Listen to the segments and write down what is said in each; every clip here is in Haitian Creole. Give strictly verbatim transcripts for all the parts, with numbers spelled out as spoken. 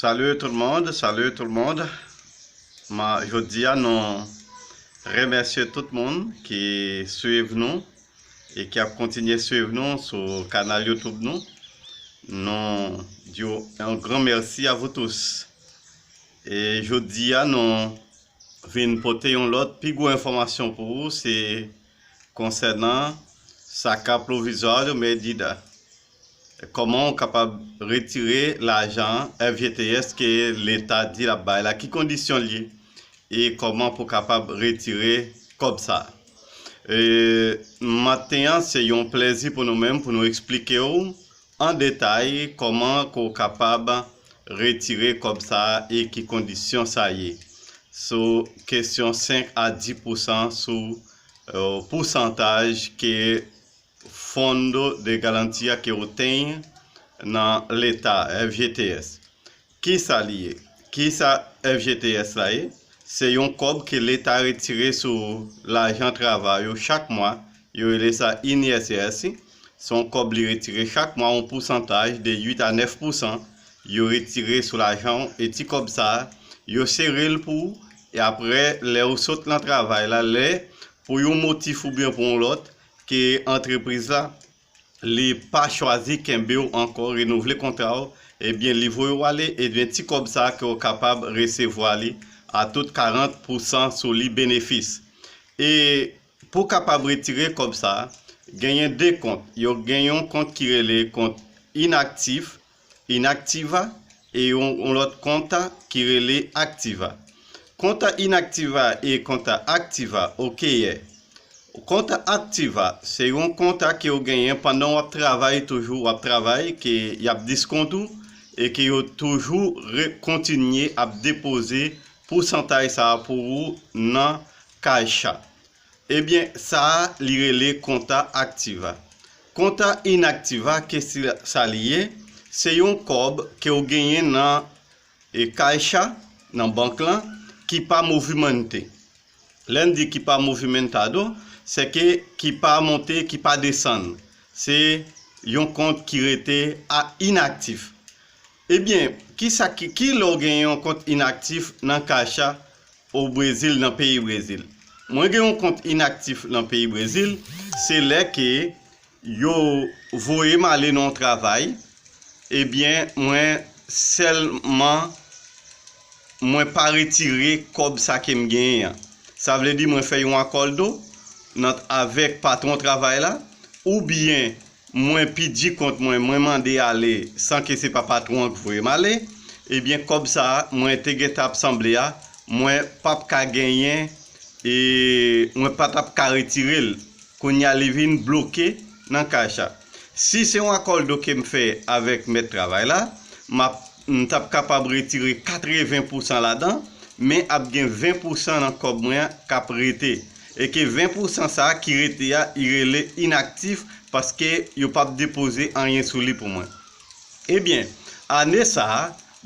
Salut tout le monde, salut tout le monde. Ma, jodi a nou remèsye tout moun ki swiv nou e ki ap kontinye swiv nou sou kanal YouTube nou. Nou di yon gran mèsi a vous tous. E jodi a nou vin pote yon lòt pi gwo enfòmasyon pou ou, se konsènan sacar provisório medida. Kòman ou kapab retire lajan F G T S ke Leta di l ap bay la, ki kondisyon l ye, e kòman pou kapab retire kòb sa. E, maten an, se yon plèzi pou nou menm pou nou eksplike w an detay kòman ke w kapab retire kòb sa e ki kondisyon sa ye. Sou kesyon senk a dis pousan sou, eh, pousantaj ke Fundo de Garantia que eu tenho nan Leta, F G T S. Kisa li ye? Kisa F G T S la ye? Se yon kòb ke Leta retire sou lajan travay yo chak mwa. Yo rele sa I N S S. Se yon kòb li retire chak mwa, yon pousantaj de uit a nèf pousan. Yo retire sou lajan w, e ti kòb sa a, yo sere l pou ou. E apre, lè ou sot nan travay la, lè pou yon motif oubyen pou yon lòt, ke antrepriz la, li pa chwazi kenbe w ankò, renouvle kontra w, ebyen, li voye w ale, ebyen, ti kòb sa a ke w kapab resevwa li a tout karant pousan sou li benefis. E pou w kapab retire kòb sa a, genyen de kont. Yo gen yon kont ki rele kont inaktif, inaktiva, e yon, yon lòt konta ki rele aktiva. Konta inaktiva e konta aktiva, oke, yè. Konta aktiva, se yon konta ke w genyen pandan w ap travay toujou, w ap travay, ke y ap diskont ou, e ke yo toujou re-, kontinye ap depoze pousantaj sa a pou ou nan Caixa. Ebyen, sa a, li rele konta aktiva. Konta inaktiva, ke si sa li ye, se yon kòb ke w genyen nan, e, Caixa, nan bank lan, ki pa movimente. Lè n di ki pa movimentado, se ke ki pa monte, ki pa desann. Se yon kont ki rete a inaktif. Ebyen, kisa ki, ki lè w gen yon kont inaktif nan Caixa o Brezil, nan peyi Brezil? Mwen gen yon kont inaktif nan peyi Brezil, se lè ke yo voye m ale nan yon travay, ebyen, mwen sèlman, mwen pa retire kòb sa ke m genyen an. Sa vle di mwen fè yon akòldo nan, avèk patwon travay la, oubyen mwen pidi kont mwen, mwen mande ale san ke se pa patwon an k voye m ale, ebyen, kòb sa a, mwen te gentan ap sanble a, mwen p ap ka genyen, e mwen pa t ap ka retire l. Kounye a, li vin bloke nan Caixa. Si se yon akòldo ke m fè avèk mèt travay la, m ap, m t ap kapab retire katreven pousan ladan, men ap gen ven pousan nan kòb mwen an k ap rete. E ke ven pousan sa a ki rete a, li rele inaktif, paske yo p ap depoze anyen sou li pou mwen. Ebyen, ane sa a,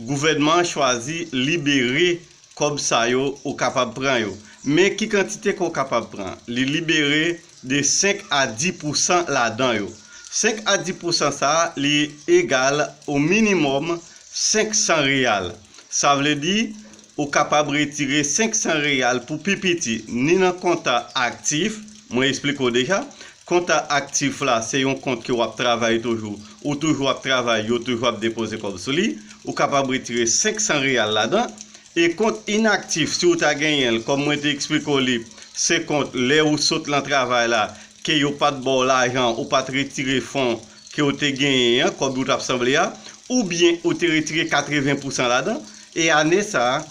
gouvènman an chwazi libere kòb sa yo, ou kapab pran yo. Men ki kantite ke w kapab pran? Li libere de senk a dis pousan ladan yo. Senk a dis pousan sa a, li egal o minimòm senk san reyal. Sa vle di, ou kapab retire senk san reyal pou pi piti, ni nan konta aktif, mwen eksplike w deja. Konta aktif la, se yon kont ke w ap travay toujou, ou toujou ap travay, yo toujou ap depoze kòb sou li, ou kapab retire senk san reyal ladan. E kont inaktif, si w ta genyen l, kòm mwen te eksplike w li, se kont lè ou sot nan travay la, ke yo pa t ba w lajan, ou pa t retire fon ke w te genyen an, kòb ou t ap sanble a, oubyen ou te retire katreven pousan ladan, e ane sa a,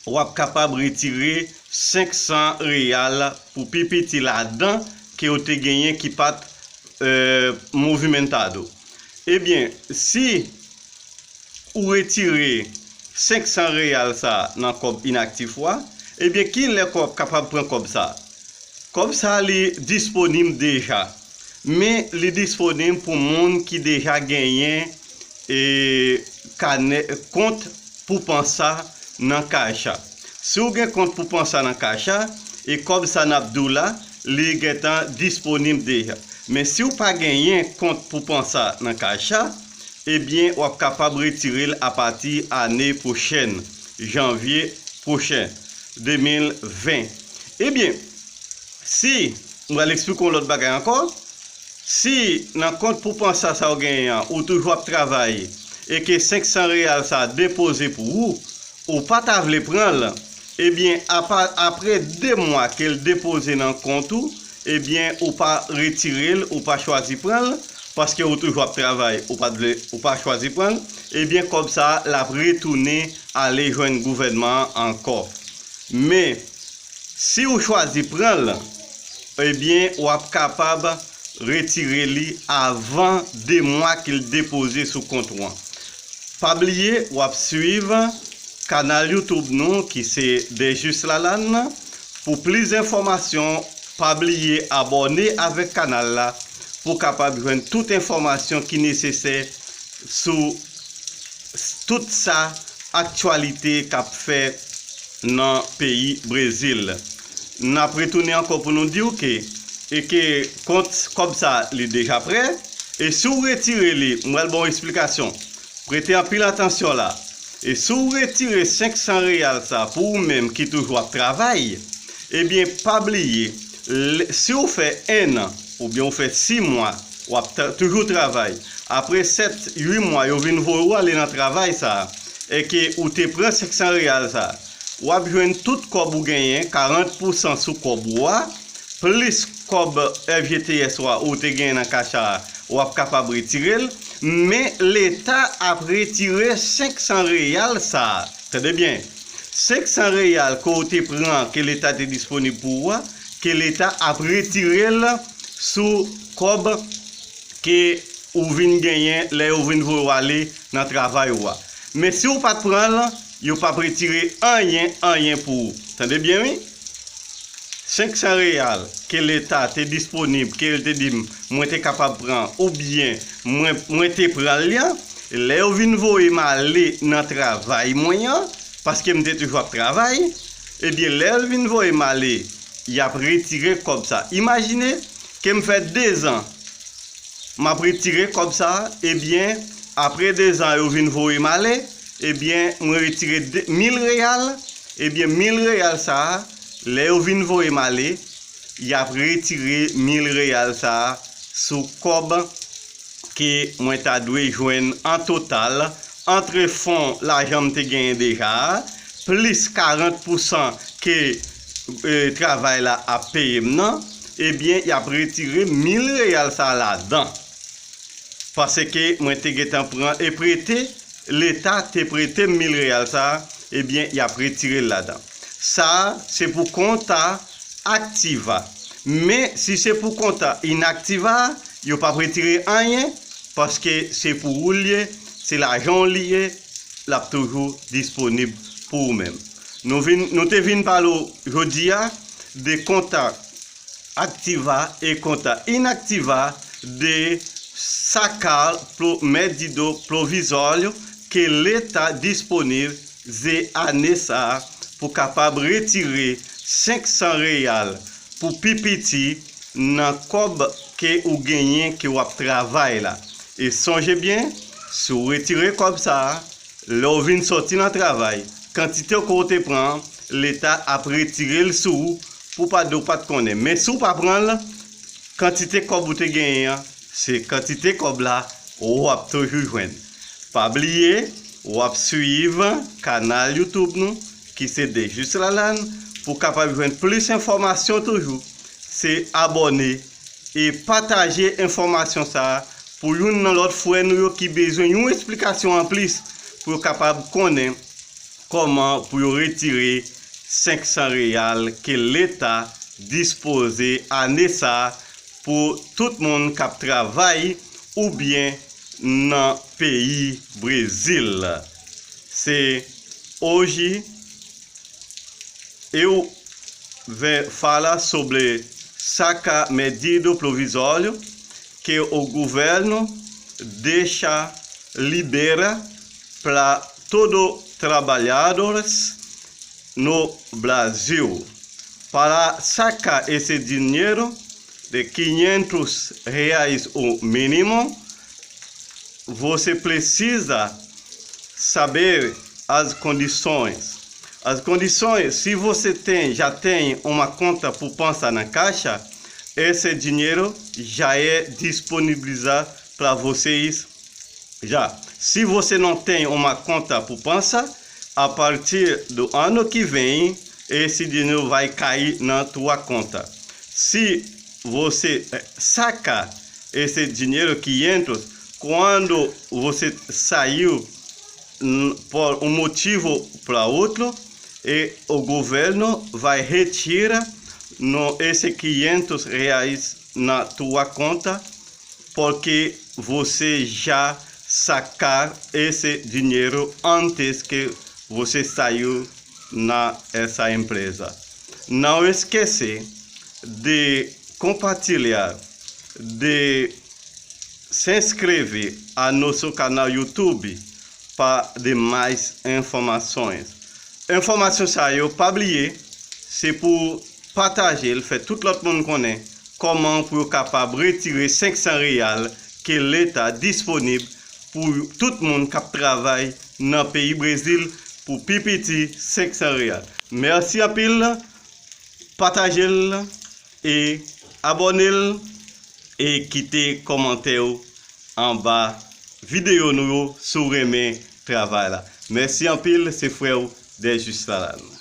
w ap kapab retire senk san reyal pou pi piti ladan ke w te genyen ki pa t, eh, movimentado. Ebyen, si ou retire senk san reyal sa a nan kòb inaktif ou a, ebyen, ki lè ke w ap kapab pran kòb sa a? Kòb sa a, li disponib deja, men li disponib pou moun ki deja genyen, e, kanè, kont Poupansa nan Caixa. Si w gen kont Poupansa nan Caixa, e kòb sa n ap di w la, li gentan disponib deja. Men si w pa genyen kont Poupansa nan Caixa, ebyen, w ap kapab retire l apati ane pwochèn, janvye pwochen, de mil ven. Ebyen, si, m pral eksplike w lòt bagay ankò, si nan kont pou pansa sa w genyen an, ou toujou ap travay, e ke senk san reyal sa depoze pou ou, ou pa ta vle pran l, ebyen, apa, apre de mwa ke l depoze nan kont ou, ebyen, ou pa retire l, ou pa chwazi pran l, paske ou toujou ap travay, ou pa t vle, ou pa chwazi pran l, ebyen, kòb sa a, l ap retounen ale jwenn gouvènman an ankò. Men, si w chwazi pran l, ebyen, w ap kapab retire li avan de mwa ke l depoze sou kont ou an. Pa bliye, w ap swiv kanal YouTube nou ki se Dejus Lalanne. Pou plis enfòmasyon, pa bliye abòne avèk kanal la pou w kapab jwenn tout enfòmasyon ki nesesè sou tout sa aktyalite k ap fè nan peyi Brezil. N ap retounen ankò pou nou di w ke, e ke kont kòb sa li deja prè, e si w retire li, m pral ba w esplikasyon. Prete anpil atansyon la. E si w retire senk san reyal sa pou ou menm ki toujou ap travay, ebyen, pa bliye, lè, si w fè enn an, oubyen w fè sis mwa, w ap tra-, toujou travay. Apre sèt, uit mwa, yo vin voye w ale nan travay sa a, e ke ou te pran senk san reyal sa a, w ap jwenn tout kòb ou genyen, karant pousan sou kòb ou a, plis kòb F G T S ou a ou te genyen nan kach a, w ap kapab retire l, men Leta ap retire senk san reyal sa a. Tande byen, senk san reyal ke w te pran, ke Leta te disponib pou ou a, ke Leta ap retire l sou kòb ke ou vin genyen lè yo vin voye w ale nan travay ou a. Men si w pa t pran l, yo p ap retire anyen, anyen pou ou. Tande byen, wi. Senk san reyal ke Leta te disponib, ke l te di m, mwen te kapab pran, oubyen mwen, mwen te pran l, lè yo vin voye m ale nan travay mwen an, paske m te toujou ap travay, ebyen, lè yo vin voye m ale, y ap retire kòb sa. Imajine ke m fè dezan m ap retire kòb sa, ebyen, apre dezan yo vin voye m ale, ebyen, mwen retire de, mil reyal, ebyen, mil reyal sa a, lè yo vin voye m ale, y ap retire mil reyal sa a sou kòb ke mwen ta dwe jwenn an total, antre fon lajan m te genyen deja a, plis karant pousan ke, e, travay la ap peye m nan, ebyen, y ap retire mil reyal sa a ladan. Paske mwen te gentan pran e prete, Leta te prete m mil reyal sa a, ebyen, y ap retire l ladan. Sa a, se pou konta Activa. Men, si se pou konta Inactiva, yo p ap retire anyen, paske se pou ou l ye, se lajan w li ye, l ap toujou disponib pou ou menm. Nou vin, nou te vin pale w jodi a de konta Activa e konta Inactiva de sacar pro medido provisório ke Leta disponib ze ane sa a pou kapab retire senk san reyal pou pi piti nan kòb ke ou genyen ke w ap travay la. E sonje byen, si w retire kòb sa a, lè w vin sòti nan travay, kantite ke w te pran an, Leta ap retire l sou ou pou pa di w pa t konnen. Men si w pa pran l, kantite kòb ou te genyen an, se kantite kòb la w ap toujou jwenn. Pa bliye, w ap swiv kanal YouTube nou, ki se Dejus Lalanne, pou w kapab jwenn plis enfòmasyon toujou. Se abòne e pataje enfòmasyon sa a pou youn nan lòt frè nou yo ki bezwen yon esplikasyon anplis pou yo kapab konnen kòman pou yo retire senk san reyal ke Leta dispoze ane sa a pou tout moun k ap travay oubyen nan peyi Brezil. Se oji eu vou falar sobre sacar medido provisório que o governo deixa libera para todo trabalhadores no Brasil. Para sacar esse dinheiro de quinhentos reais o mínimo, você precisa saber as condições. As condições, se você tem, já tem uma conta poupança na Caixa, esse dinheiro já é disponibilizado para vocês já. Se você não tem uma conta poupança, a partir do ano que vem, esse dinheiro vai cair na tua conta. Se você eh, saca esse dinheiro quinhentos, quando você saiu n- por um motivo para outro, e o governo vai retirar no, esse quinhentos reais na tua conta, porque você já sacar esse dinheiro antes que você saiu na essa empresa. Não esquecer de compartilhar, de se inscrever a nosso canal YouTube para demais informações. Enfòmasyon sa yo, pa bliye, se pou pataje l, fè tout lòt moun konnen kòman pou yo kapab retire senk san reyal ke leta disponib pou tout moun k ap travay nan peyi Brezil pou pi piti senk san reyal. Mèsi anpil, pataje l e abòne l e kite kòmantè w anba videyo nou yo si w renmen travay la. Mèsi anpil, se frè w Dejus Lalanne.